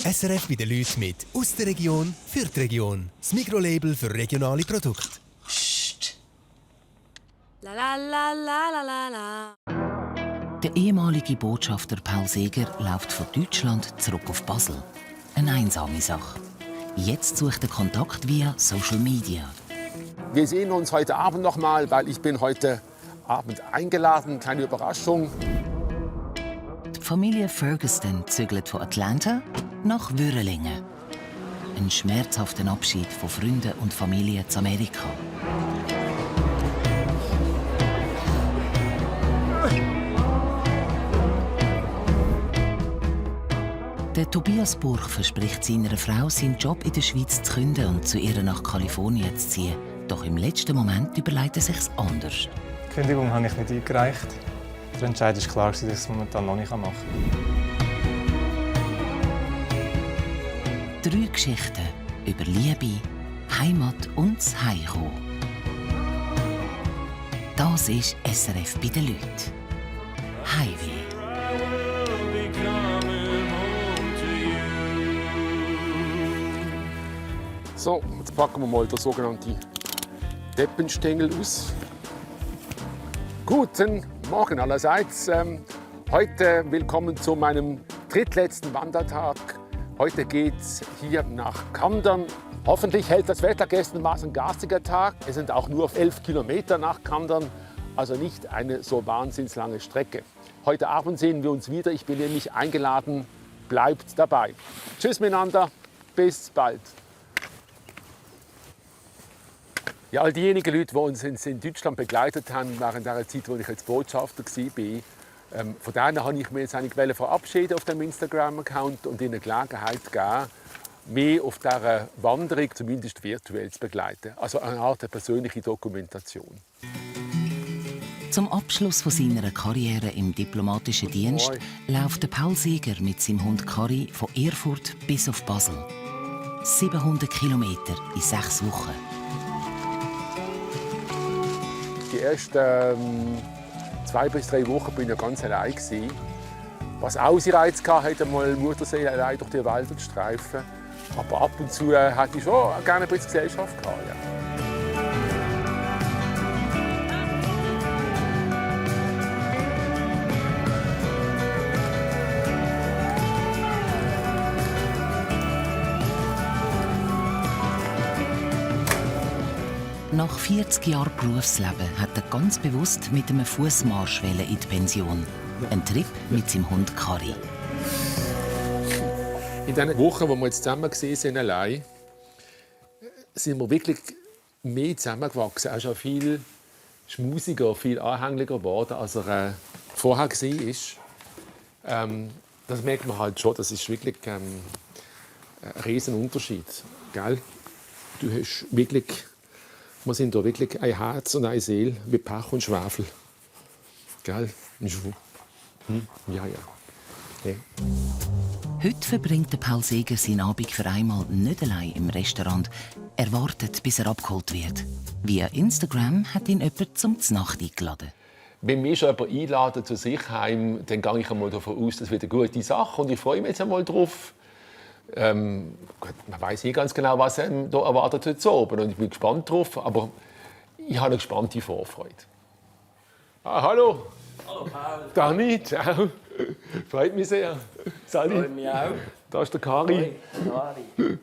SRF bei den Leuten mit «Aus der Region für die Region». Das Mikrolabel für regionale Produkte. Psst. La la la la la la. Der ehemalige Botschafter Paul Seeger läuft von Deutschland zurück auf Basel. Eine einsame Sache. Jetzt sucht er Kontakt via Social Media. Wir sehen uns heute Abend noch mal, weil ich bin heute Abend eingeladen. Kleine Überraschung. Die Familie Ferguson zügelt von Atlanta nach Würrelingen. Ein schmerzhafter Abschied von Freunden und Familie zu Amerika. Der Tobias Burch verspricht seiner Frau, seinen Job in der Schweiz zu künden und zu ihr nach Kalifornien zu ziehen. Doch im letzten Moment überlegt er sich anders. Die Kündigung habe ich nicht eingereicht. Der Entscheid war klar, dass ich es momentan noch nicht machen kann. 3 Geschichten über Liebe, Heimat und das Heimkommen. Das ist SRF bei den Leuten. Heimweh. So, jetzt packen wir mal den sogenannten Deppenstängel aus. Guten Morgen allerseits. Heute willkommen zu meinem drittletzten Wandertag. Heute geht's hier nach Kandern. Hoffentlich hält das Wetter. Gestern war es ein garstiger Tag. Es sind auch nur 11 Kilometer nach Kandern, also nicht eine so wahnsinnslange Strecke. Heute Abend sehen wir uns wieder. Ich bin nämlich eingeladen. Bleibt dabei. Tschüss miteinander. Bis bald. Ja, all diejenigen Leute, die uns in Deutschland begleitet haben, während der Zeit, wo ich als Botschafter war, von denen habe ich mich jetzt eigentlich verabschieden auf dem Instagram-Account und ihnen Gelegenheit geben, mich auf dieser Wanderung zumindest virtuell zu begleiten. Also eine Art persönliche Dokumentation. Zum Abschluss von seiner Karriere im diplomatischen Dienst läuft Paul Seeger mit seinem Hund Kari von Erfurt bis auf Basel. 700 Kilometer in 6 Wochen. Die ersten 2 bis 3 Wochen war ich ganz allein. Was auch seinen Reiz hatte, einmal Mutterseele allein durch die Wälder zu streifen. Aber ab und zu hatte ich schon gerne ein bisschen Gesellschaft gehabt, ja. Nach 40 Jahren Berufsleben hat er ganz bewusst mit einem Fußmarsch in die Pension. Ein Trip mit seinem Hund Kari. In den Wochen, wo wir jetzt zusammen sind, allein, sind wir wirklich mehr zusammengewachsen. Er ist auch viel schmusiger, viel anhänglicher geworden, als er vorher war. Das merkt man halt schon. Das ist wirklich ein riesen Unterschied. Gell? Du hast wirklich, wir sind da wirklich ein Herz und eine Seele wie Pech und Schwefel. Gell? Ja. Hey. Heute verbringt Paul Seeger seinen Abend für einmal nicht allein im Restaurant. Er wartet, bis er abgeholt wird. Via Instagram hat ihn jemand zum Znacht eingeladen. Wenn mich schon jemand einladen zu sich heim, dann gehe ich einmal davon aus, das wird eine gute Sache und ich freue mich jetzt einmal drauf. Man weiß nicht ganz genau, was einem da erwartet heute Abend und ich bin gespannt drauf, aber ich habe eine gespannte Vorfreude. Hallo. Hallo Paul. Dani, ciao. Freut mich sehr. Sali. Freut mich auch. Da ist der Kari. Kari.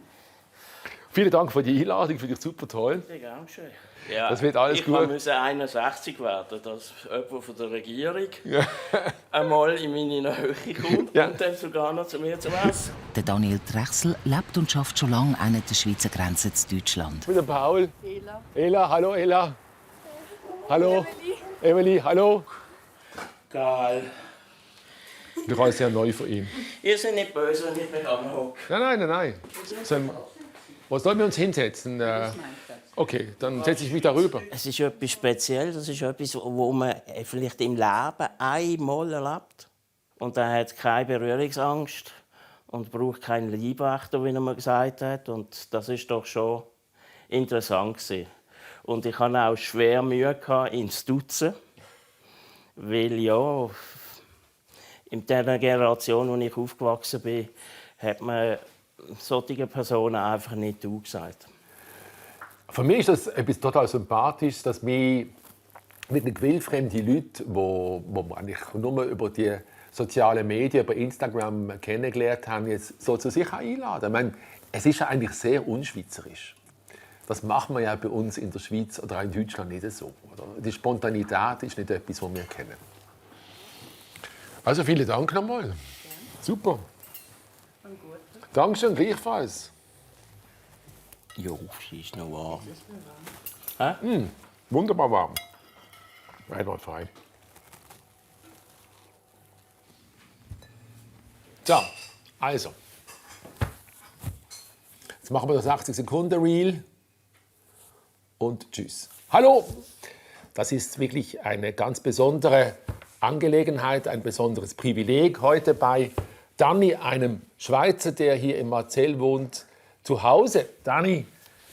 Vielen Dank für die Einladung, finde ich super toll. Ja, gern schön. Ja, Das wird alles gut. Ich musste 61 werden, dass jemand von der Regierung einmal in meine Nähe kommt und dann sogar noch zu mir zum Essen. Der Daniel Drechsel lebt und schafft schon lange an der Schweizer Grenze zu Deutschland. Mit dem Paul. Ela, hallo Ela. Hallo. Emily, hallo. Geil. Ich bin sehr neu von ihm. Ihr seid nicht böse, wenn ich mich anhocke. Nein. Was sollen wir uns hinsetzen? Okay, dann setze ich mich darüber. Es ist etwas Spezielles. Das ist etwas, wo man vielleicht im Leben einmal erlebt. Und er hat keine Berührungsangst und braucht keinen Leibwächter, wie er mir gesagt hat. Und das ist doch schon interessant gewesen. Und ich hatte auch schwer Mühe, ihn zu duzen. Weil ja, in der Generation, in der ich aufgewachsen bin, hat man solchen Personen einfach nicht du gesagt. Für mich ist das etwas total Sympathisches, dass wir wirklich wildfremde Leute, wo wir eigentlich nur über die sozialen Medien, über Instagram kennengelernt haben, jetzt so zu sich einladen. Ich meine, es ist ja eigentlich sehr unschweizerisch. Das machen wir ja bei uns in der Schweiz oder auch in Deutschland nicht so. Oder? Die Spontanität ist nicht etwas, was wir kennen. Also vielen Dank nochmal. Ja. Super. Dankeschön, gleichfalls. Jo, sie ist noch warm. Wunderbar warm. Einwandfrei. So, also. Jetzt machen wir das 80-Sekunden-Reel. Und tschüss. Hallo! Das ist wirklich eine ganz besondere Angelegenheit, ein besonderes Privileg heute bei Danny, einem Schweizer, der hier in Marzell wohnt, zu Hause. Danny,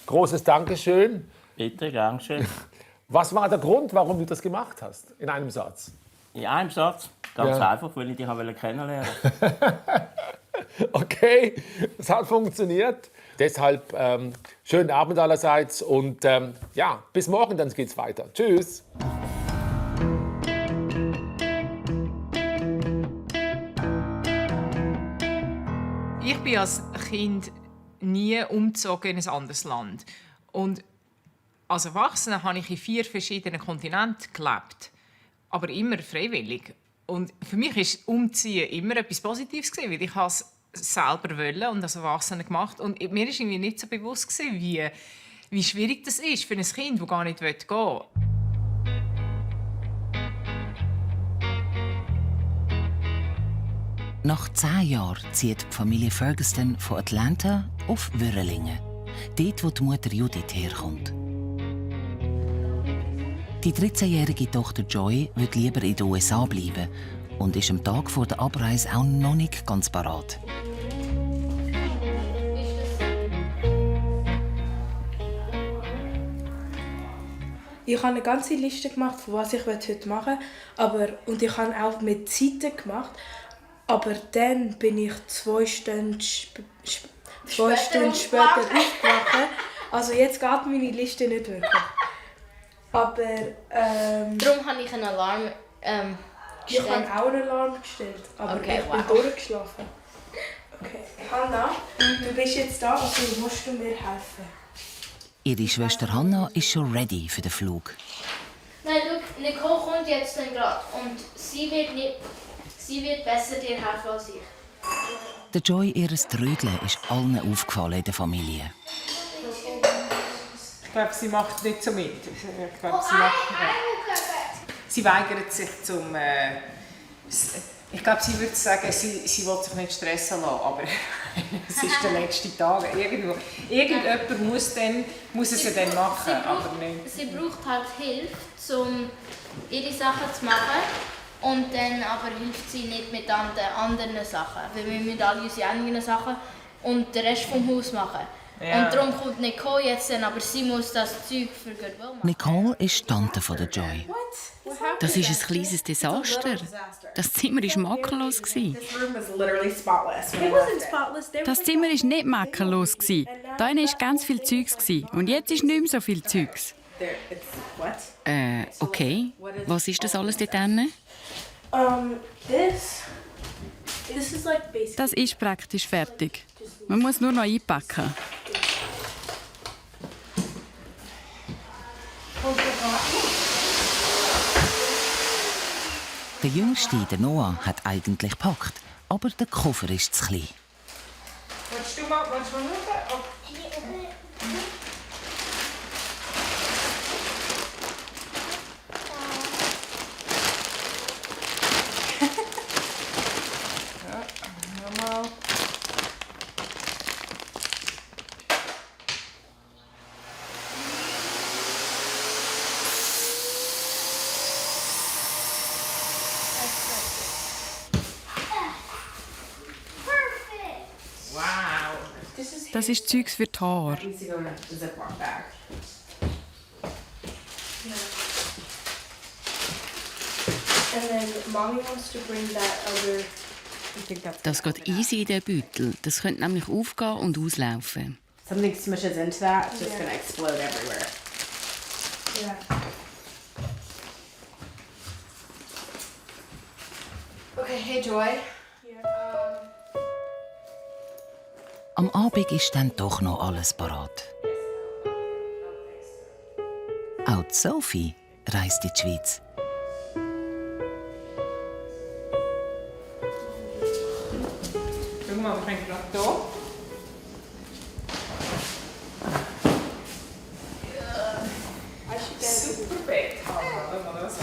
großes Dankeschön. Bitte, Dankeschön. Was war der Grund, warum du das gemacht hast? In einem Satz. In einem Satz. Ganz einfach, weil ich dich kennenlernen wollte. Okay, es hat funktioniert. Deshalb schönen Abend allerseits und ja, bis morgen, dann geht's weiter. Tschüss. Ich bin als Kind nie umgezogen in ein anderes Land. Und als Erwachsener habe ich in 4 verschiedenen Kontinenten gelebt. Aber immer freiwillig. Und für mich war Umziehen immer etwas Positives, weil ich es selber wollte und als Erwachsener gemacht. Und mir war irgendwie nicht so bewusst, wie schwierig das ist für ein Kind, das gar nicht gehen will. Nach 10 Jahren zieht die Familie Ferguson von Atlanta auf Wörrlingen, dort, wo die Mutter Judith herkommt. Die 13-jährige Tochter Joy will lieber in den USA bleiben und ist am Tag vor der Abreise auch noch nicht ganz parat. Ich habe eine ganze Liste gemacht, von was ich heute machen will. Und ich habe auch mit Zeiten gemacht. Aber dann bin ich 2 Stunden später aufgewacht. Also jetzt geht meine Liste nicht wirklich. Aber Darum habe ich einen Alarm ich habe auch einen Alarm gestellt. Aber Okay, ich bin durchgeschlafen. Okay. Hanna, du bist jetzt da, also musst du mir helfen. Ihre Schwester Hannah ist schon ready für den Flug. Nein, schau, Nicole kommt jetzt dann gerade und sie wird besser dir helfen als ich. Der Joy, ihres Trödeln, ist allen aufgefallen in der Familie. Ich glaube, sie macht nicht so mit. Ich glaube, sie weigert sich zum... ich glaube, sie würde sagen, sie will sich nicht stressen lassen, aber es ist der letzte Tag. Irgendjemand muss es dann machen, aber nicht. Sie braucht halt Hilfe, um ihre Sachen zu machen. Und dann aber hilft sie nicht mit den anderen Sachen. Weil wir müssen alle unsere eigenen Sachen und den Rest vom Haus machen. Ja. Und darum kommt Nicole jetzt dann, aber sie muss das Zeug für Goodwill machen. Nicole ist Tante von der Joy. Das ist ein kleines Desaster. Das Zimmer war makellos. Das Zimmer war nicht makellos. Da war ganz viel Zeugs. Und jetzt ist nicht mehr so viel Zeugs. Okay. Was ist das alles dort drin? Das ist praktisch fertig. Man muss nur noch einpacken. Der Jüngste, der Noah, hat eigentlich gepackt, aber der Koffer ist zu klein. Willst du mal schauen? Das ist Zeugs für die Haare. And then mommy wants to bring that other Das geht easy in den Beutel. Das könnte nämlich aufgehen und auslaufen. Something smushes into that, it's just gonna explode everywhere. Yeah. Okay, hey Joy. Am Abend ist dann doch noch alles parat. Auch die Sophie reist in die Schweiz. Schau mal, wir können gerade hier. Super Bett. Schau mal, das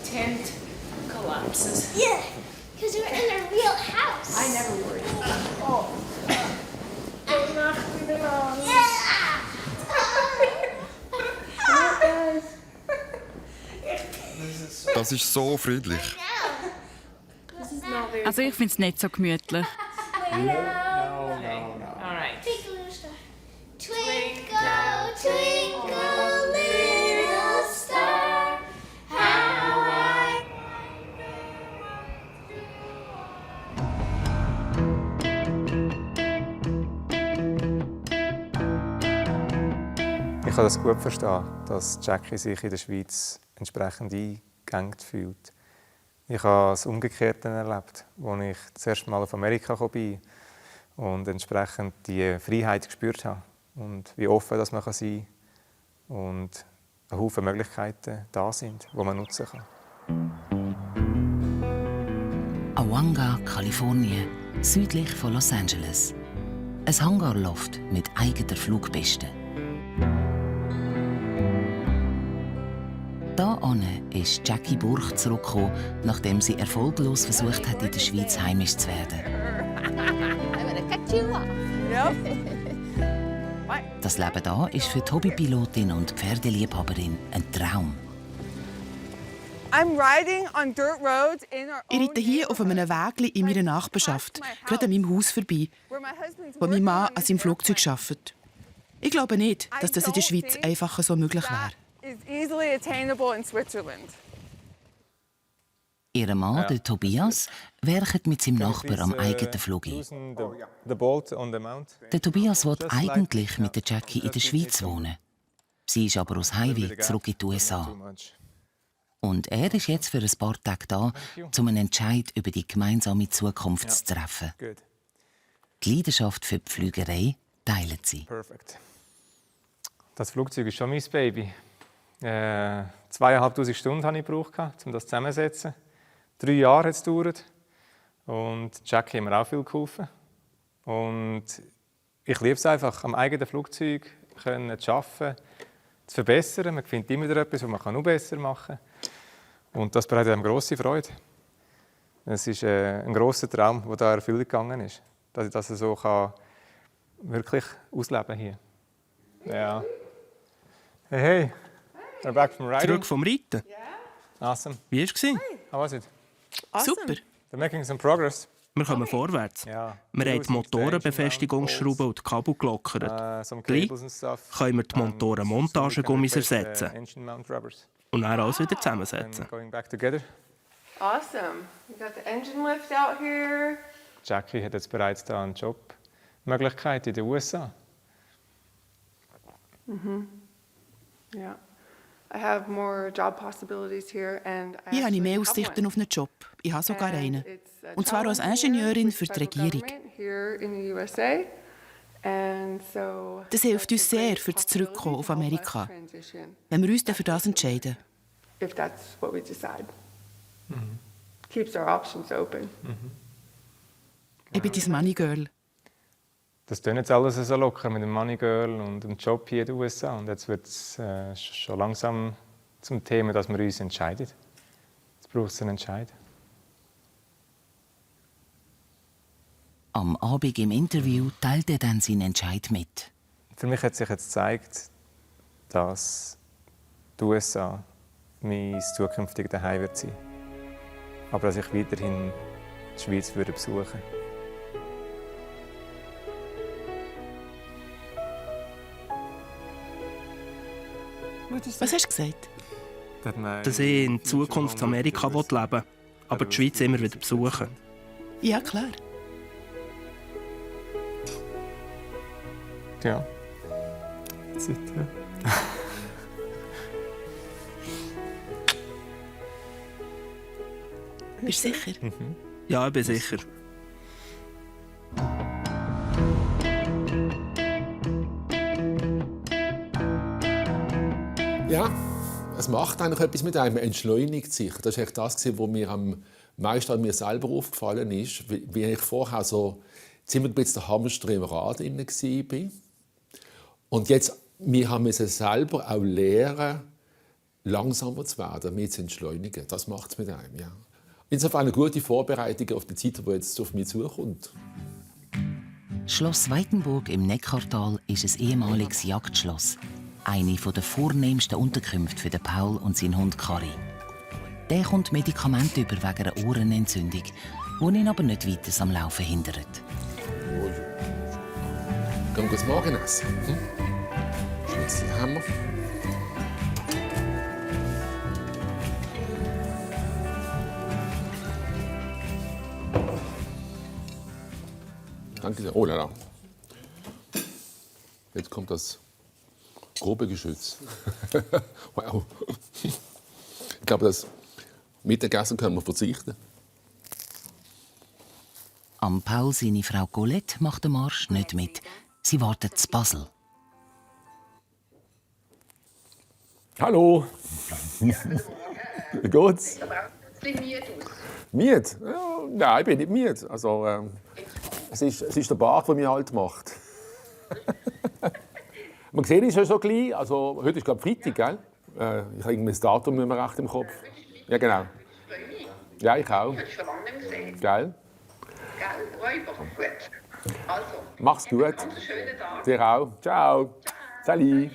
Tent collapses. Yeah, because we're in a real house. I never worried. Das ist so friedlich. Also ich finde es nicht so gemütlich. Alright. Twinkle, twinkle, little star, how I... Ich kann das gut verstehen, dass Jackie sich in der Schweiz entsprechend eingegangen fühlt. Ich habe das Umgekehrte erlebt, als ich das erste Mal auf Amerika kam und entsprechend die Freiheit gespürt habe und wie offen das man sein kann und ein Haufen Möglichkeiten da sind, die man nutzen kann. Awanga, Kalifornien, südlich von Los Angeles. Ein Hangarloft mit eigener Flugpiste. Hier ist Jackie Burch zurückgekommen, nachdem sie erfolglos versucht hat, in der Schweiz heimisch zu werden. Das Leben hier ist für die Hobbypilotin und Pferdeliebhaberin ein Traum. Ich reite hier auf einem Weg in meiner Nachbarschaft, gerade an meinem Haus vorbei, wo mein Mann an seinem Flugzeug arbeitet. Ich glaube nicht, dass das in der Schweiz einfacher so möglich wäre. Ihr Mann, der Tobias, werkt mit seinem Nachbar am eigenen Flug ein. Der Tobias will eigentlich mit der Jackie in der Schweiz wohnen. Sie ist aber aus Heimweh zurück in die USA. Und er ist jetzt für ein paar Tage da, um einen Entscheid über die gemeinsame Zukunft zu treffen. Die Leidenschaft für die Flügerei teilen sie. Das Flugzeug ist schon mein Baby. 2500 Stunden habe ich gebraucht, um das zusammenzusetzen. 3 Jahre hat es gedauert. Und Jackie hat mir auch viel geholfen. Und ich liebe es einfach, am eigenen Flugzeug zu arbeiten, zu verbessern. Man findet immer wieder etwas, was man noch besser machen kann. Und das bereitet einem grosse Freude. Es ist ein grosser Traum, der da in Erfüllung gegangen ist. Dass ich das so wirklich ausleben hier. Ja. Hey. We're back from riding. Zurück vom Reiten? Awesome. Wie war es? How was it? Super. They're making some progress. Wir kommen vorwärts. Ja. Wir haben die Motorenbefestigungsschrauben und die Kabel gelockert. Gleich können wir die Motorenmontagegummis ersetzen. Und dann alles wieder zusammensetzen. Awesome. We got the engine lift out here. Jackie hat jetzt bereits da eine Jobmöglichkeit in den USA. Yeah. I have more job possibilities here and Hier habe ich mehr Aussichten auf einen Job. Ich habe sogar einen. Und zwar als Ingenieurin für die Regierung. Das hilft uns sehr für das Zurückkommen auf Amerika, wenn wir uns dann für das entscheiden. If that's what we decide. Keeps our options open. Ich bin dein Money Girl. Das tun jetzt alles so locker mit dem Money Girl und dem Job hier in den USA. Und jetzt wird es schon langsam zum Thema, dass wir uns entscheiden. Jetzt braucht es einen Entscheid. Am Abend im Interview teilt er dann seinen Entscheid mit. Für mich hat sich jetzt gezeigt, dass die USA mein zukünftiges Zuhause wird sein. Aber dass ich weiterhin die Schweiz besuchen würde. Was hast du gesagt? dass ich in Zukunft in Amerika leben will, aber die Schweiz immer wieder besuchen. Ja, klar. Ja. Sicher. Bist du sicher? Ja, ich bin sicher. Ja, es macht eigentlich etwas mit einem, entschleunigt sich. Das war das, was mir am meisten an mir selber aufgefallen ist, wie ich vorher so ziemlich ein bisschen der Hamster im Rad war. Und jetzt, wir haben es selber auch lernen, langsamer zu werden, mehr zu entschleunigen. Das macht es mit einem, ja. Insofern eine gute Vorbereitung auf die Zeit, die jetzt auf mich zukommt. Schloss Weitenburg im Neckartal ist ein ehemaliges Jagdschloss. Eine der vornehmsten Unterkünfte für den Paul und seinen Hund Kari. Der kommt Medikamente über wegen einer Ohrenentzündung, die ihn aber nicht weiter am Laufen hindert. Gehen wir das Morgen essen? Schlüssel haben wir. Danke sehr. Oh, la. Jetzt kommt das grobe Geschütz. Wow. Ich glaube, das Mittagessen können wir verzichten. Am Paul seine Frau Colette macht den Marsch nicht mit. Sie wartet in Basel. Hallo. Wie geht's? Miet? Ja, nein, ich bin nicht miet. Also, es ist der Bart, der mich halt macht. Man sieht es ja schon gleich. Also, heute ist glaube Freitag, gell? Ich habe das Datum nicht mehr recht im Kopf. Ja, genau. Ja, ich auch. Ich habe schon lange nicht gesehen. Geil. Gell, Räuber. Gut. Also. Mach's gut. Ganz einen schönen Tag. Dir auch. Ciao. Salut.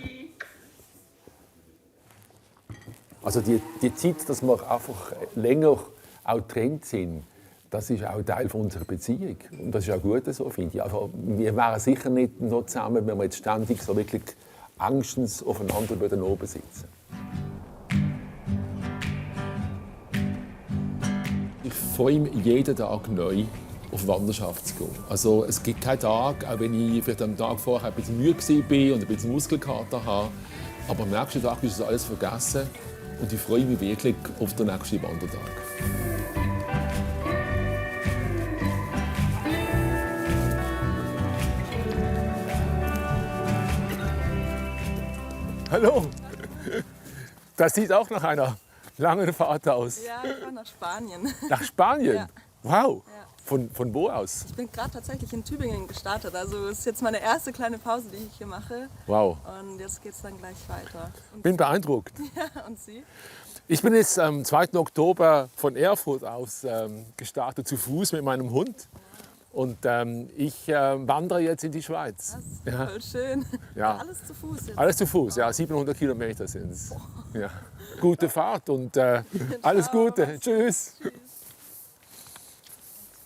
Also die Zeit, dass wir einfach länger auch getrennt sind, das ist auch Teil unserer Beziehung. Und das ist auch gut so, finde ich. Also, wir wären sicher nicht noch zusammen, wenn wir jetzt ständig so wirklich angstens aufeinander oben sitzen. Ich freue mich jeden Tag neu, auf Wanderschaft zu gehen. Also, es gibt keinen Tag, auch wenn ich vielleicht am Tag vorher ein bisschen müde war und ein bisschen Muskelkater habe, aber am nächsten Tag ist das alles vergessen und ich freue mich wirklich auf den nächsten Wandertag. Hallo! Das sieht auch nach einer langen Fahrt aus. Ja, ich fahre nach Spanien. Nach Spanien? Ja. Wow! Ja. Von wo aus? Ich bin gerade tatsächlich in Tübingen gestartet. Also es ist jetzt meine erste kleine Pause, die ich hier mache. Wow! Und jetzt geht es dann gleich weiter. Bin beeindruckt. Ja, und Sie? Ich bin jetzt am 2. Oktober von Erfurt aus gestartet, zu Fuß mit meinem Hund. Und ich wandere jetzt in die Schweiz. Das ist voll schön. Ja. Alles zu Fuß jetzt. Alles zu Fuß, ja. 700 Kilometer sind es. Ja. Gute Fahrt und alles Gute. Tschüss.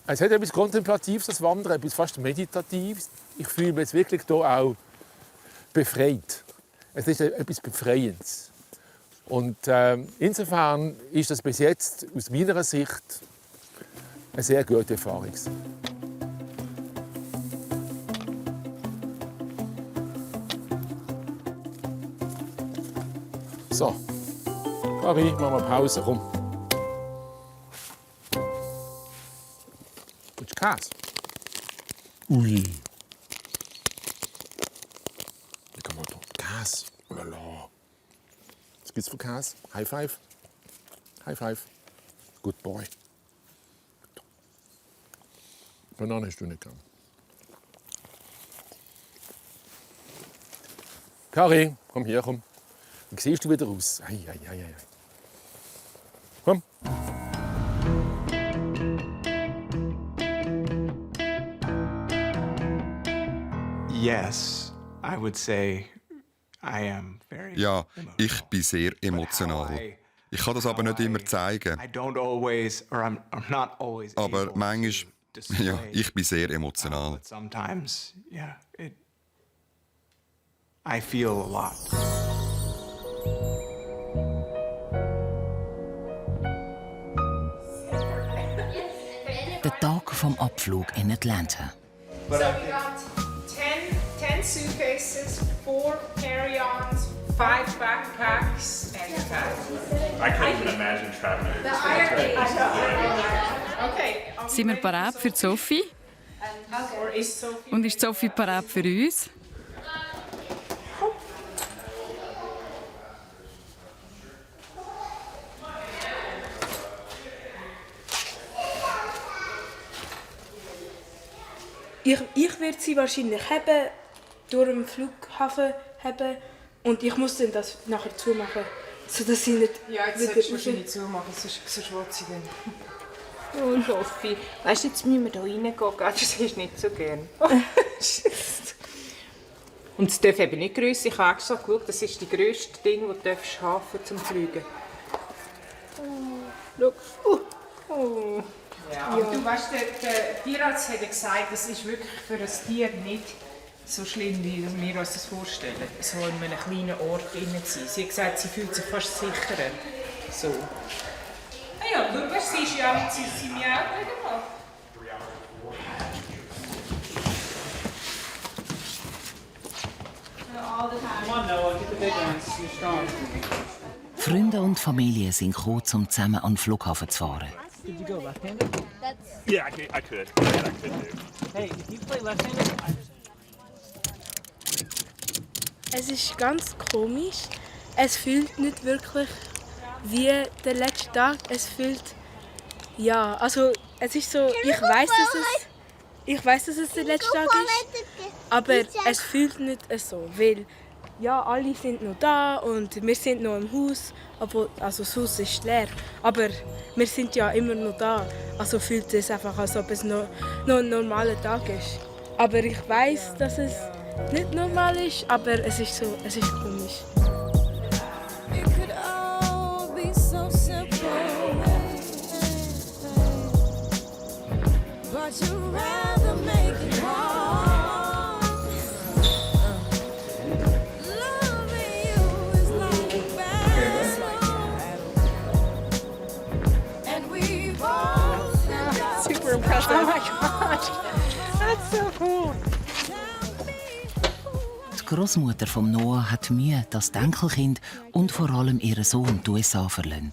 Es hat etwas Kontemplatives, das Wandern, etwas fast Meditatives. Ich fühle mich jetzt wirklich hier auch befreit. Es ist etwas Befreiendes. Und insofern ist das bis jetzt aus meiner Sicht eine sehr gute Erfahrung. So, Kari, machen wir Pause, komm. Willst du Käse? Ui. Wie kann man da? Käse? Oh la la. Was gibt's für Käse? High five. High five. Good boy. Banane hast du nicht gern. Kari, komm hier, komm. Wie siehst du wieder aus? Ei, ei, ei, ei. Komm. Yes, I would say I am very Ja, ich bin sehr emotional. Ich kann das aber nicht immer zeigen. I don't always, or I'm not always Aber able manchmal, to ja, ich bin sehr emotional. But sometimes, yeah, I feel a lot. der Tag vom Abflug in Atlanta. So we got 10 suitcases, 4 carry-ons, 5 backpacks and a bag. I couldn't even imagine traveling. Okay. Sind wir bereit für Sophie? Und ist Sophie bereit für uns? Ich werde sie wahrscheinlich haben, durch den Flughafen haben und ich muss dann das nachher zumachen, sodass sie nicht Ja, jetzt wieder solltest du wahrscheinlich zumachen, sonst will sie dann. Oh, Sophie. Weißt du, jetzt müssen wir da reingehen, das ist nicht so gern. Und es darf eben nicht grösser. Ich habe extra geschaut, das ist das grösste Ding, das du haben darfst zum Fliegen. Schau. Oh. Ja, aber du weißt, der Tierarzt hat gesagt, das ist wirklich für ein Tier nicht so schlimm, wie wir uns das vorstellen. So in einem kleinen Ort innen zu sein. Sie hat gesagt, sie fühlt sich fast sicherer. So. Ah ja, schau, weißt, sie ist ja sie miaut nicht einmal. Freunde und Familie sind gekommen, um zusammen an den Flughafen zu fahren. Did you go left-handed? Yeah, I could. That I could do. Hey, if you play left-handed, Es ist ganz komisch. Es fühlt nicht wirklich wie der letzte Tag. Es fühlt, ja, also es ist so, ich weiß, dass es der letzte Tag ist, aber es fühlt nicht so, weil ja, alle sind noch da und wir sind noch im Haus, obwohl, also das Haus ist leer, aber wir sind ja immer noch da, also fühlt es einfach, als ob es noch ein normaler Tag ist. Aber ich weiß, dass es nicht normal ist, aber es ist komisch. Super impressive. Oh my gosh, that's so cool. Die Großmutter von Noah hat Mühe, dass das Enkelkind und vor allem ihren Sohn die USA verlassen.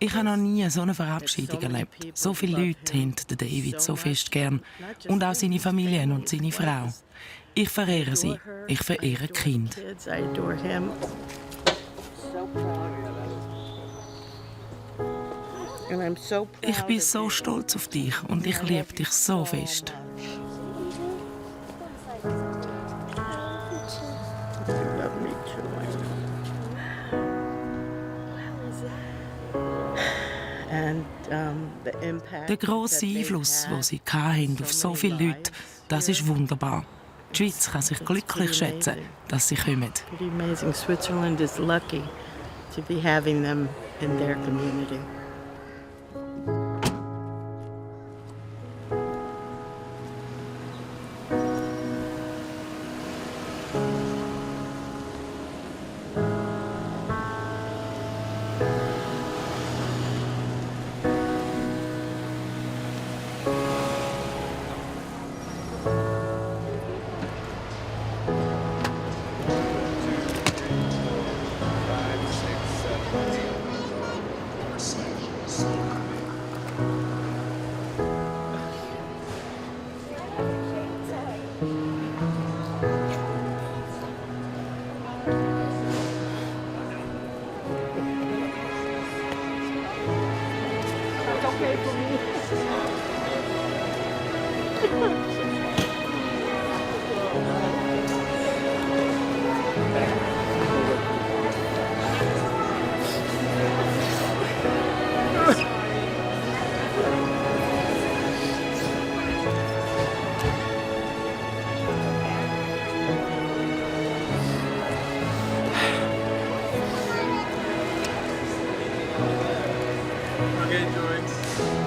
Ich habe noch nie so eine Verabschiedung erlebt. So viele Leute haben den David so fest gern. Und auch seine Familie und seine Frau. Ich verehre sie. Ich verehre die Kinder. Ich bin so stolz auf dich und ich liebe dich so fest. Der grosse Einfluss, den sie hatten auf so viele Leute, das ist wunderbar. Die Schweiz kann sich glücklich schätzen, dass sie kommen. Switzerland is lucky to be having them in their community.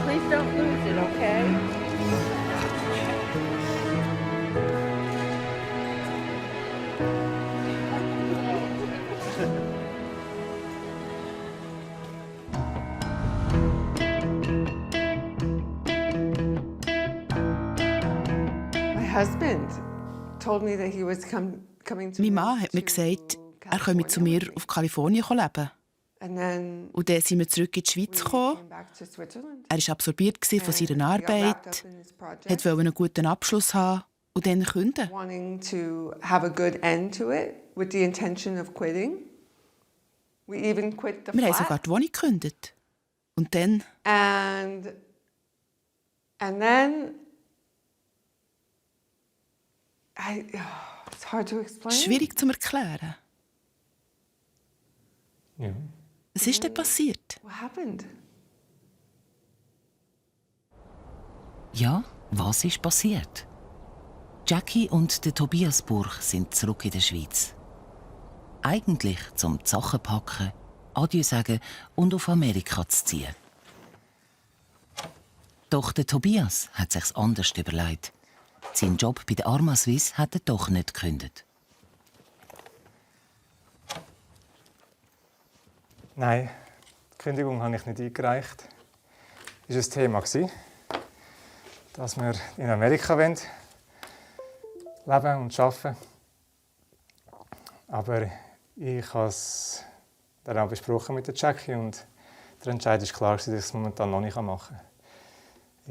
Please don't lose it, okay? Mein Mann hat mir gesagt, er komme zu mir auf Kalifornien leben. Und dann sind wir zurück in die Schweiz gekommen. Er war absorbiert von seiner Arbeit, wollte einen guten Abschluss haben und dann kündigen. Wir haben sogar die Wohnung gekündigt. Und dann... Schwierig zu erklären. Ja. Was ist denn passiert? Ja, was ist passiert? Jackie und der Tobias Burch sind zurück in der Schweiz. Eigentlich zum die Sachen packen, Adieu sagen und auf Amerika zu ziehen. Doch der Tobias hat sich's anders überlegt. Sein Job bei der Arma Suisse hat er doch nicht gekündigt. Nein, die Kündigung habe ich nicht eingereicht. Das war ein Thema, dass wir in Amerika leben und arbeiten. Aber ich habe es dann auch besprochen mit der Jackie und der Entscheid war klar, dass ich es momentan noch nicht machen kann.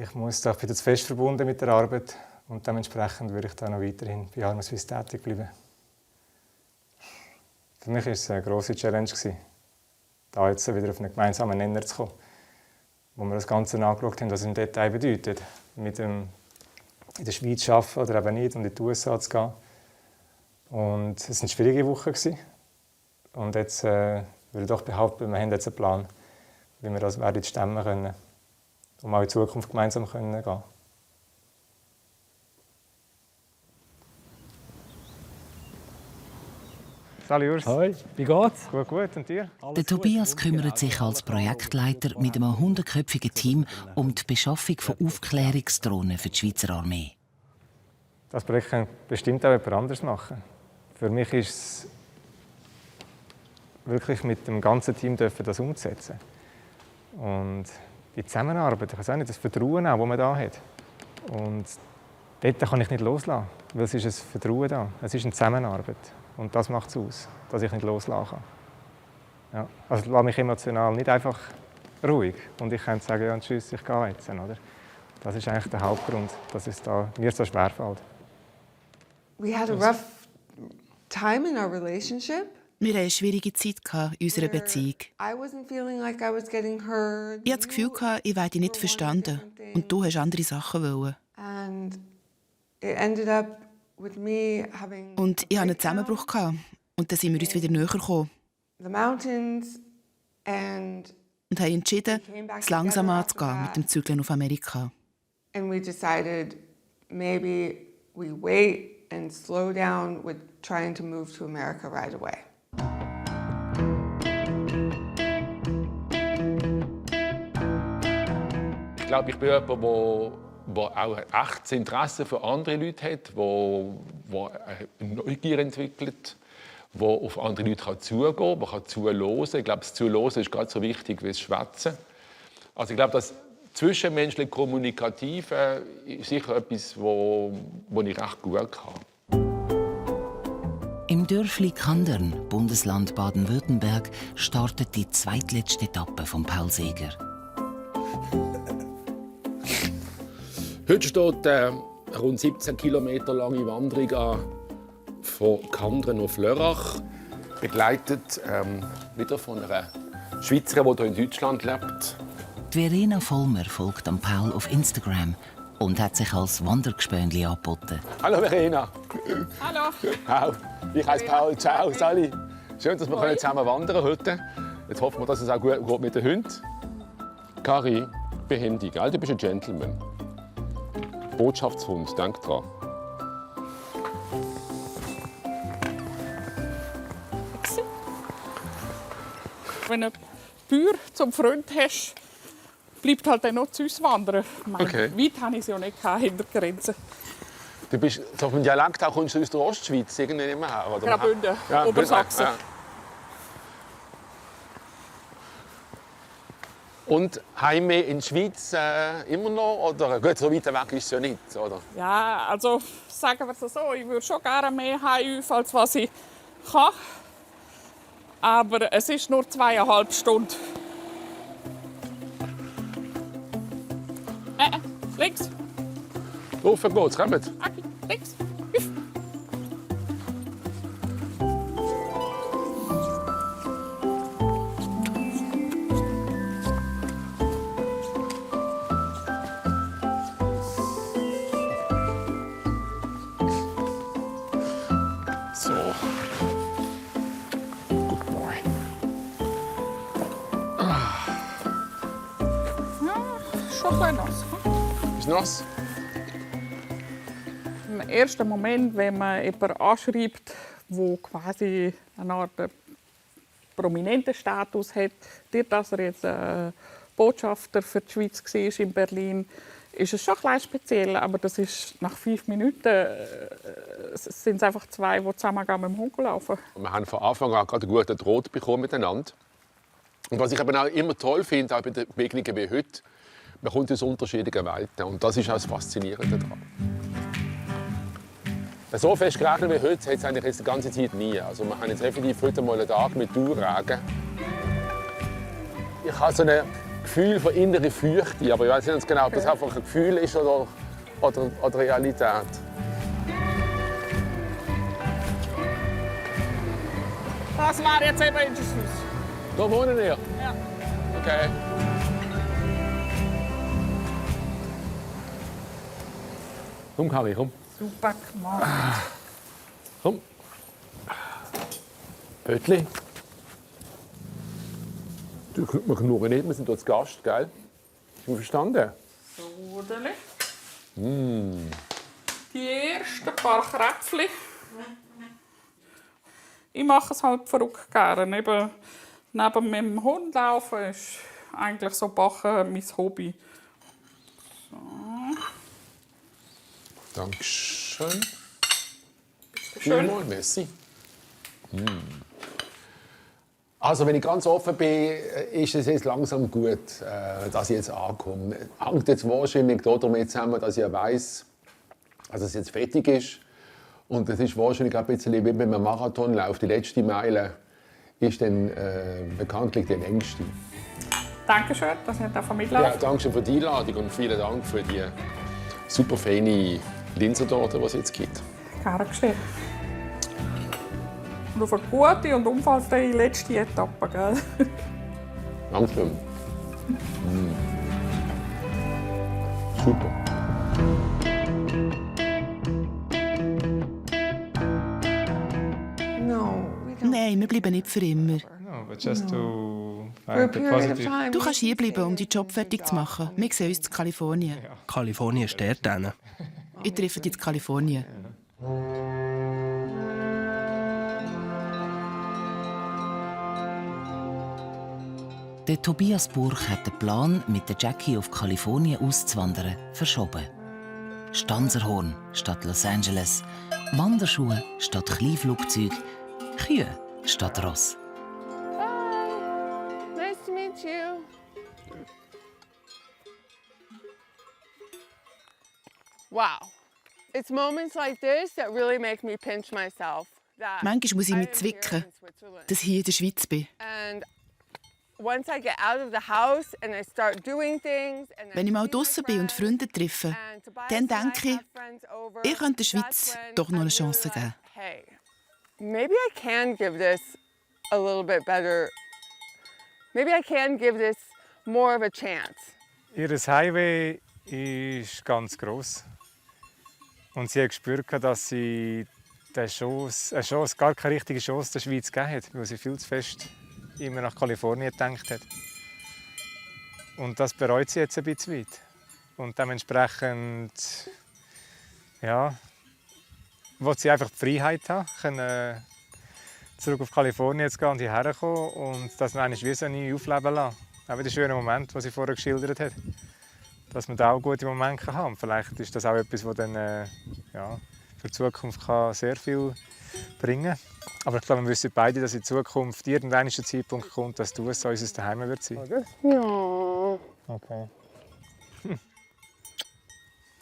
Ich bin jetzt fest verbunden mit der Arbeit und dementsprechend würde ich dann noch weiterhin bei Arma Suisse tätig bleiben. Für mich war es eine grosse Challenge, da jetzt wieder auf einen gemeinsamen Nenner zu kommen, wo wir das Ganze angeschaut haben, was es im Detail bedeutet, mit dem in der Schweiz zu arbeiten oder eben nicht und in die USA zu gehen. Und es waren schwierige Wochen. Und jetzt würde ich doch behaupten, wir haben jetzt einen Plan, wie wir das werden stemmen können, um auch in Zukunft gemeinsam gehen können. Salut Urs. Hi, wie geht's? Gut, gut. Und dir? Der Tobias kümmert sich als Projektleiter mit einem 100-köpfigen Team um die Beschaffung von Aufklärungsdrohnen für die Schweizer Armee. Das Projekt kann bestimmt auch jemand anderes machen. Für mich ist es wirklich mit dem ganzen Team das umzusetzen. Und die Zusammenarbeit, ich weiß auch nicht, das Vertrauen auch, das man da hat. Und dort kann ich nicht loslassen, weil es ist ein Vertrauen da. Es ist eine Zusammenarbeit. Und das macht es aus, dass ich nicht loslassen kann. Ja. Also ich lasse mich emotional nicht einfach ruhig. Und ich kann sagen, ja, tschüss, ich gehe jetzt. Oder? Das ist eigentlich der Hauptgrund, dass es mir so schwerfällt. We had a rough time in our relationship. Wir hatten eine schwierige Zeit in unserer Beziehung. Ich hatte das Gefühl, ich werde nicht verstanden. Und du hast andere Sachen wollen. Und ich hatte einen Zusammenbruch. Und dann sind wir uns wieder näher gekommen. Und haben entschieden, es langsam anzugehen mit dem Zügeln auf Amerika. And we decided maybe we wait and slow down with trying to move to America right away. Ich glaube, ich bin jemand, der auch ein echtes Interesse für andere Leute hat, der eine Neugier entwickelt, der auf andere Leute zugehen kann, der zuhören kann. Ich glaube, das Zuhören ist gerade so wichtig wie das Schwätzen. Also ich glaube, das zwischenmenschliche Kommunikative ist sicher etwas, das ich recht gut kann. Im Dörfli Kandern, Bundesland Baden-Württemberg, startet die zweitletzte Etappe von Paul Seeger. Heute steht eine rund 17 Kilometer lange Wanderung an, von Kandern auf Lörrach, begleitet wieder von einer Schweizerin, die hier in Deutschland lebt. Verena Vollmer folgt am Paul auf Instagram und hat sich als Wandergespönli angeboten. Hallo Verena. Hallo. Hallo. Ich heiße Paul. Ciao, Sally. Schön, dass wir zusammen wandern heute. Jetzt hoffen wir, dass es auch gut geht mit den Hunden. Kari, behändig, gell? Du bist ein Gentleman. Botschaftshund, denk dran. Wenn du einen Bauer zum Freund hast, bleibt halt dann noch zu uns wandern. Okay. Weit hatte ich es ja nicht hinter der Grenze. Du bist so vom Dialekt auch, kommst du aus der Ostschweiz irgendwie nicht mehr her, oder? Graubünden, ja, Obersachsen. Ja. Und Heimweh in der Schweiz immer noch? Oder gut, so weit weg ist es ja nicht, oder? Ja, also sagen wir es so, ich würde schon gerne mehr heim, als was ich kann. Aber es ist nur 2,5 Stunden. Links. Laufen geht's, kommt. Okay, links. So. Good boy. Ja, schon ein bisschen nass. Ist nass? Im ersten Moment, wenn man jemanden anschreibt, der quasi eine Art prominenten Status hat, dadurch, dass er jetzt Botschafter für die Schweiz war in Berlin, ist es schon ein bisschen speziell. Aber das ist nach 5 Minuten sind es einfach zwei, die zusammen mit dem Hund laufen. Wir haben von Anfang an gerade einen guten Draht bekommen miteinander. Und was ich aber auch immer toll finde, auch bei den Begegnungen wie heute, man kommt aus unterschiedlichen Welten. Und das ist auch das Faszinierende daran. So fest geregnet wie heute hat es eigentlich jetzt die ganze Zeit nie. Also wir haben jetzt effektiv heute mal einen Tag mit Dauerregen. Ich habe so ein Gefühl von innerer Furcht, aber ich weiß nicht genau, ob das einfach ein Gefühl ist oder Realität. Das war jetzt eben in der Schweiz. Da wohnen wir? Ja. Okay. Komm, Kari, komm. Super gemacht. Komm. Pöttli. Du, wir knurren nicht, wir sind hier zu Gast, gell? Hast du verstanden? Sodeli. Mm. Die ersten paar Kräpfchen. Ich mache es halt verrückt gerne. Eben neben meinem Hund laufen ist eigentlich so Backen mein Hobby. So. Dankeschön. Schön. Vielmal, merci. Also, wenn ich ganz offen bin, ist es jetzt langsam gut, dass ich jetzt ankomme. Hängt jetzt wahrscheinlich damit zusammen, dass ich weiss, dass es jetzt fertig ist. Und es ist wahrscheinlich ein bisschen wie wenn man einen Marathon läuft. Die letzte Meile ist dann bekanntlich die längste. Dankeschön, dass ich hier mitlaufen Ja, danke schön für die Einladung und vielen Dank für die super feine Linsentorte, die es jetzt gibt. Gerne geschehen. Und auf eine gute und unfallfreie letzte Etappe, gell? Dankeschön. Super. Nein, wir bleiben nicht für immer. No, but just to For a find the period of positive. time. Du kannst hierbleiben, um deinen Job fertig zu machen. Wir sehen uns in Kalifornien. Kalifornien ist dort hinten. Ich treffe dich in Kalifornien. Der Tobias Burch hat den Plan, mit der Jackie auf Kalifornien auszuwandern, verschoben. Stanzerhorn statt Los Angeles, Wanderschuhe statt Kleinflugzeug, Kühe statt Ross. Nice to meet you. Wow. It's moments like this that really make me pinch myself. That Manchmal muss ich I mich am zwicken, here in Switzerland. dass ich hier in der Schweiz bin. And once I get out of the house and I start doing things and Wenn ich mal draußen bin und Freunde treffe, dann denke ich, ich könnte der Schweiz doch noch eine Chance geben. hey, maybe I can give this a little bit better. Maybe I can give this more of a chance. Ihr Highway ist ganz gross. Und sie hat gespürt, dass sie eine Chance, gar keine richtige Chance der Schweiz gegeben hat, weil sie viel zu fest immer nach Kalifornien gedacht hat. Und das bereut sie jetzt ein bisschen weit. Und dementsprechend ja, will sie einfach die Freiheit haben, können zurück auf Kalifornien zu gehen und hierher kommen und das dann wie so nie aufleben lassen. Auch der schöne Moment, den sie vorher geschildert hat. Dass man da auch gute Momente haben kann. Vielleicht ist das auch etwas, das dann ja, für die Zukunft kann sehr viel bringen kann. Aber ich glaube, wir wissen beide, dass in Zukunft irgendwann ein Zeitpunkt kommt, dass du es unser Zuhause wird sein. Ja. Okay.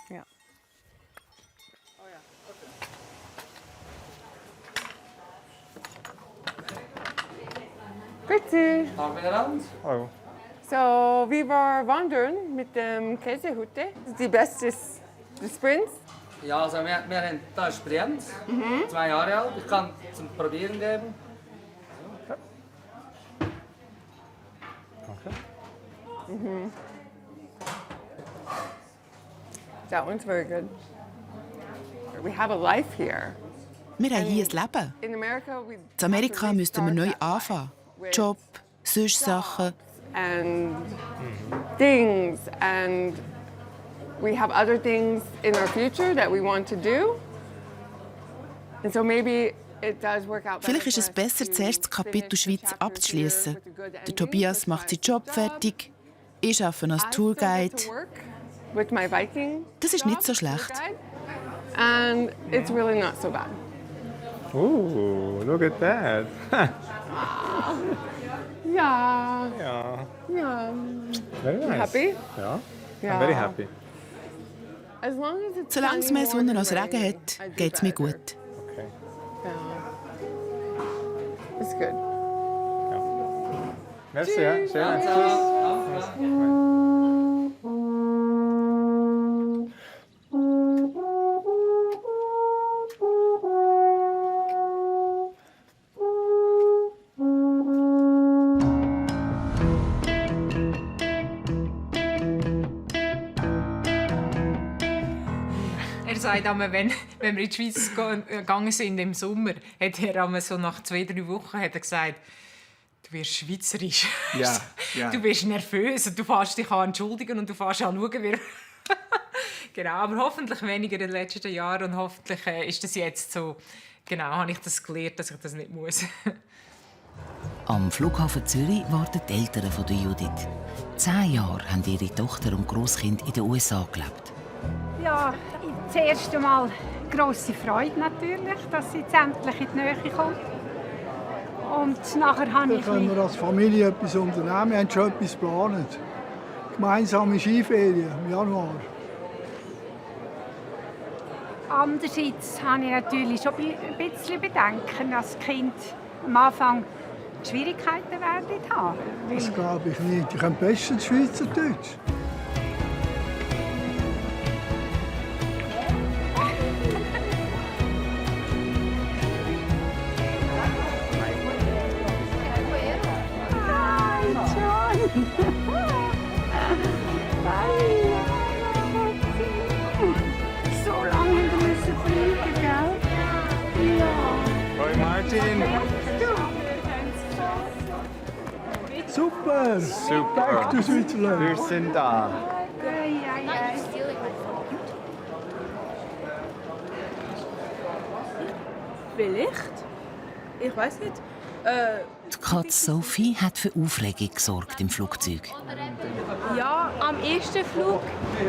Ja. Grüezi. Oh. So, wir waren wandern mit dem Käsehütte. Die beste des Sprints. Ja, also wir haben da ist Brienz, 2 Jahre alt. Ich kann zum Probieren geben. Mhm. That one's very good. We have a life here. Wir haben hier ein Leben. In America, we In Amerika müssten wir neu anfangen. Job, sonst Sachen. and things, and we have other things in our future that we want to do. And so maybe it does work out. Vielleicht ist es besser, zuerst das Kapitel Schweiz abzuschließen. Der Tobias macht seinen Job fertig. Ich arbeite als Tourguide. With my Viking. Das ist nicht so schlecht. And it's really not so bad. Ooh, look at that. Yeah. Yeah. Yeah. Very nice. Happy? Ja. Ja. I'm very happy. As long as it's Solange es mehr Sonne als Regen hat, geht es mir gut. Okay. Yeah. It's good. Merci, ja. Schön. Tschüss. Er sagt einmal, wenn wir in die Schweiz gegangen sind im Sommer, hat er einmal so nach 2-3 Wochen hat er gesagt, du wirst schweizerisch. Ja, ja. Du bist nervös und du fährst dich an entschuldigen und du fährst an schauen, wie... Genau, aber hoffentlich weniger in den letzten Jahren und hoffentlich ist das jetzt so... Genau, habe ich das gelernt, dass ich das nicht muss. Am Flughafen Zürich warten die Eltern von Judith. 10 Jahre haben ihre Tochter und Grosskind in den USA gelebt. Ja, das erste Mal grosse Freude natürlich, dass sie jetzt endlich in die Nähe kommt. Und nachher habe ich... können wir als Familie etwas unternehmen. Wir haben schon etwas geplant. Gemeinsame Skiferien im Januar. Andererseits habe ich natürlich schon ein bisschen Bedenken, dass die Kinder am Anfang Schwierigkeiten werden haben. Das glaube ich nicht. Ich kann bestens Schweizerdeutsch. So lange müssen wir fliegen, gell? Ja. Hoi Martin. Super! Super. Back to Switzerland. Wir sind da. Vielleicht? Ich weiß nicht. Die Katze Sophie hat für Aufregung gesorgt im Flugzeug. Ja, am ersten Flug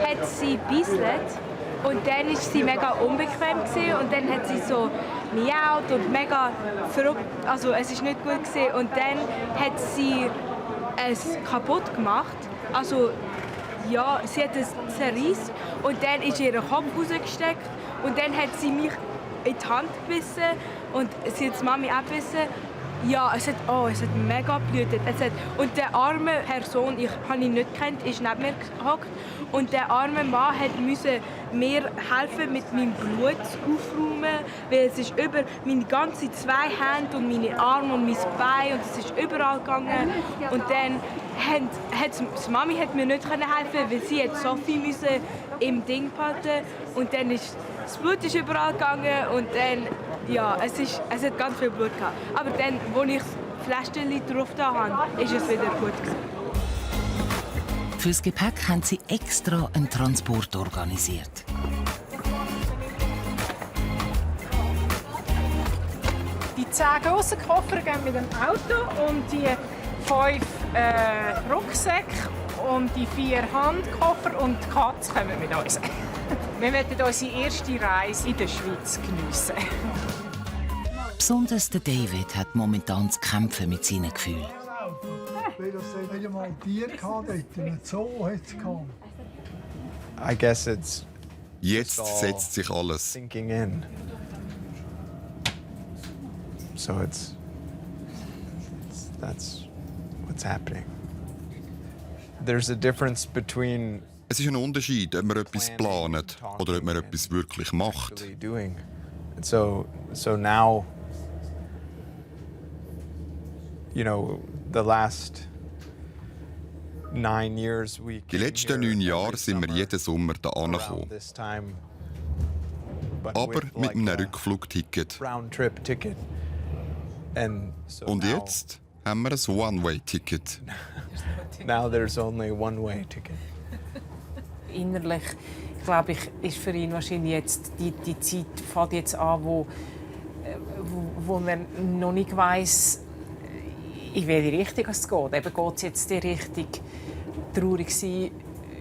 hat sie gebisselt und dann war sie mega unbequem und dann hat sie so miaut und mega verrückt, also es ist nicht gut gewesen. Und dann hat sie es kaputt gemacht, also ja, sie hat es zerrissen und dann ist ihr Kopf rausgesteckt und dann hat sie mich in die Hand gebissen und sie hat die Mami auch gebissen. Ja, es hat mega geblutet. Und der arme Person, ich habe ihn nicht gekannt, ist neben mir gehockt. Und der arme Mann musste mir helfen, mit meinem Blut aufräumen, weil es ist über meine ganzen 2 Hände und meine Arme und mein Bein und es ist überall gegangen. Und dann die Mami hat mir nicht helfen, weil sie Sophie im Ding behalten und dann ist das Blut ist überall gegangen und dann ja, es hat ganz viel Blut gehabt. Aber dann, als ich das Fläschchen drauf hatte, ist es wieder gut gewesen. Fürs Gepäck haben sie extra einen Transport organisiert. Die 10 grossen Koffer gehen mit dem Auto und die 5 Rucksäcke und die 4 Handkoffer und die Katze kommen mit uns. Wir möchten unsere erste Reise in der Schweiz geniessen. Besonders der David hat momentan zu kämpfen mit seinen Gefühlen. das hat ja mal ein Tier gehabt, einen Zoo hat es gehabt. I guess it's Jetzt setzt sich alles. sinking in. So that's what's happening. There's a difference between Es ist ein Unterschied, ob man etwas plant oder ob man etwas wirklich macht. actually doing. And so now, you know, the last 9 years we Die letzten 9 Jahre sind wir jeden Sommer da angekommen. this time, Aber mit einem Rückflugticket. round-trip ticket. And so Und jetzt haben wir ein One-Way-Ticket. now there's only one-way ticket. Innerlich, glaube ich, ist für ihn wahrscheinlich jetzt die Zeit fängt jetzt an, wo man noch nicht weiss, in welche Richtung es geht. Eben geht es jetzt die Richtung traurig sein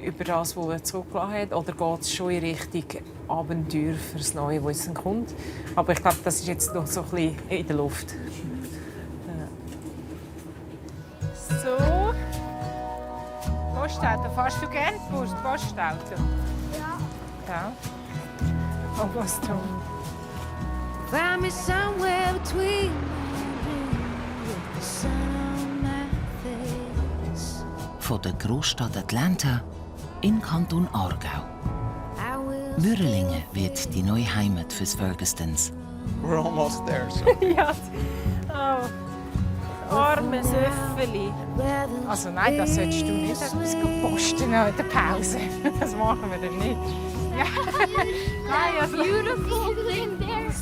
über das, was er zurückgelassen hat, oder geht es schon in Richtung Abenteuer für das Neue, das jetzt kommt. Aber ich glaube, das ist jetzt noch so ein bisschen in der Luft. So. Postauto. Fährst du gerne Postauto? Ja. Oh, was du? Find me somewhere between the sun on my face. Von der Großstadt Atlanta in Kanton Aargau. Würrelingen wird die neue Heimat fürs Fergustons. We're almost there. So. Ja. Oh. Armes Öffeli. Also nein, das solltest du nicht etwas posten in der Pause. Das machen wir dann nicht. Ja. Nein, also... Beautiful thing there.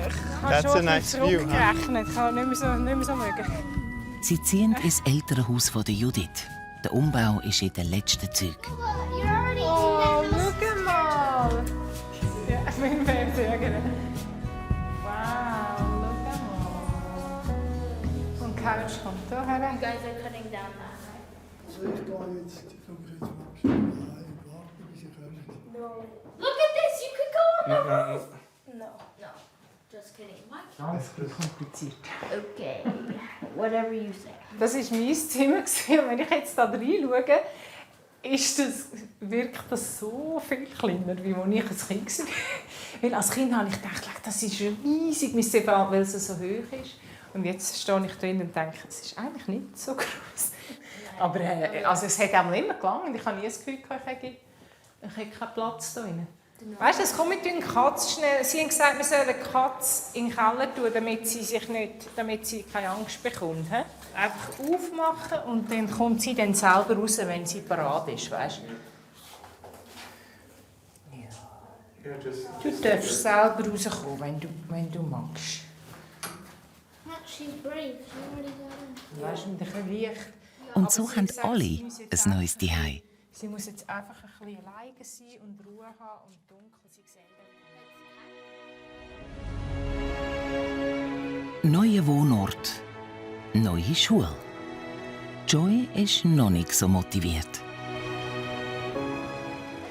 Ich habe schon ein bisschen zurückgerechnet. Ich kann nicht mehr so mögen. Sie ziehen ins Elternhaus von Judith. Der Umbau ist in den letzten Zügen. Oh, schau mal! Ja, ich bin beim Sägen. Wow, schau mal. Und Couch kommt da her. You guys are cutting down that, right? So, ich gehe jetzt zum Christmas. Nein, warte, bis ihr kommt. No. Look at this! You could go on the roof! No. Just kidding. Ganz kompliziert. Okay. Whatever you say. Das war mein Zimmer. Und wenn ich jetzt hier reinschaue, wirkt das so viel kleiner, wie als ich ein Kind war. Weil als Kind habe ich gedacht, das ist riesig, weil es so hoch ist. Und jetzt stehe ich drin und denke, es ist eigentlich nicht so groß. Aber also es hat auch immer gelangt. Ich habe nie das Gefühl, ich habe keinen Platz da drin. Weißt du, es kommt mit den Katzen schnell. Sie haben gesagt, wir sollen die Katze in den Keller tun, damit sie keine Angst bekommt. He? Einfach aufmachen und dann kommt sie dann selber raus, wenn sie parat ist, weißt du? Ja. Du darfst selber rauskommen, wenn du magst. She's brave. She already got in. Weißt du, mit ein bisschen Licht. Und so haben alle ein neues Zuhause. Sie muss jetzt einfach ein bisschen alleine sein und Ruhe haben und dunkel. Sie sehen Neuer Wohnort, neue Schule. Joy ist noch nicht so motiviert.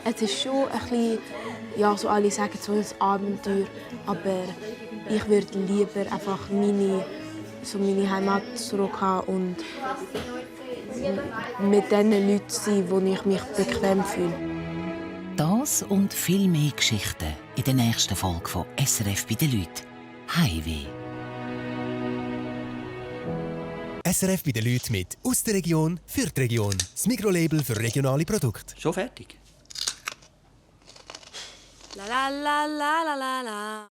Es ist schon ein bisschen, ja, so alle sagen, so ein Abenteuer. Aber ich würde lieber einfach meine Heimat zurück haben und mit den Leuten sein, wo ich mich bequem fühle. Das und viel mehr Geschichten in der nächsten Folge von SRF bei den Leuten. Heimweh. SRF bei den Leuten mit «Aus der Region für die Region». Das Mikrolabel für regionale Produkte. Schon fertig? La la la la la la la.